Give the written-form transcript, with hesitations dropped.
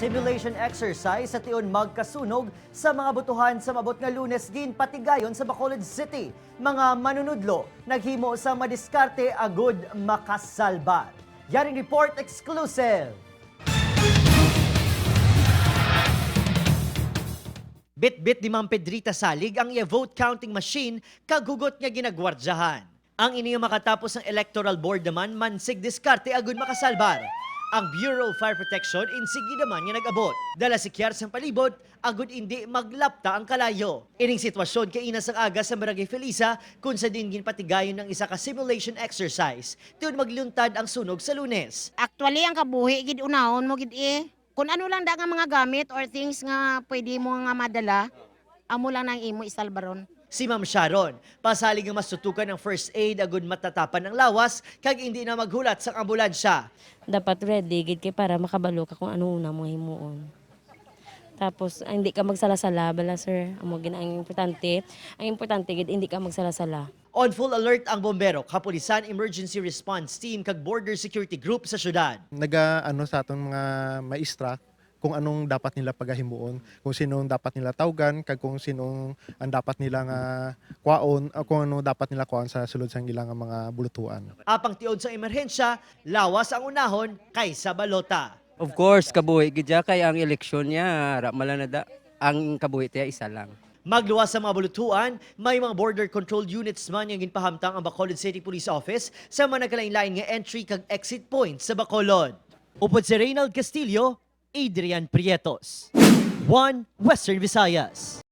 Simulation exercise sa tion magkasunog sa mga botohan sa mabot nga Lunes ginpatigayon sa Bacolod City. Mga manunudlo naghimo sa madiskarte agud makasalbar. Yaring report exclusive. Bit-bit ni Ma'am Pedrita Salig ang iya vote counting machine kagugot nga ginagwardyahan. Ang iniyo makatapos ng electoral board naman mansig diskarte agud makasalbar. Ang Bureau of Fire Protection insigi naman nga nag-abot. Dala si Kiar sang palibot, agud hindi maglapta ang kalayo. Ining sitwasyon kay ina sang aga sa Barangay Felisa kung sa din ginpatigayon ng isa ka simulation exercise. Tiun magluntad ang sunog sa Lunes. Actually, ang kabuhi, gid unahon mo gid eh. Kung ano lang da nga mga gamit or things nga pwede mo nga madala, amo lang nang imo isalbaron. Si Ma'am Sharon, pasalig nga mas tutukan ng first aid agud matatapan ng lawas kag hindi na maghulat sa ambulansya. Dapat ready gid kay para makabalo ka kung ano una mong himuon. Tapos ay, hindi ka magsalasala bala, sir. Amo gid ang importante. Ang importante gid hindi ka magsalasala. On full alert ang bombero, kapulisan, emergency response team kag border security group sa syudad. Naga ano sa aton mga maestra kung anong dapat nila pagahimuon, kung sinong dapat nila tawgan, kag kung sinong ang dapat nila nga kwaon, o kung ano dapat nila kwaon sa sulod sang ilang nga mga bulutuan. Apang tiod sa emerhensya, lawas ang unahon kaysa balota. Of course, kabuhi gid siya kay ang eleksyon niya ra mala na da. Ang kabuhi tiya isa lang. Magluwas sa mga bulutuan, may mga border control units man yung ginpahamtang ang Bacolod City Police Office sa mga nagkalain-lain nga entry kag exit points sa Bacolod. Upod si Reynald Castillo, Adrian Prietos. 1 Western Visayas.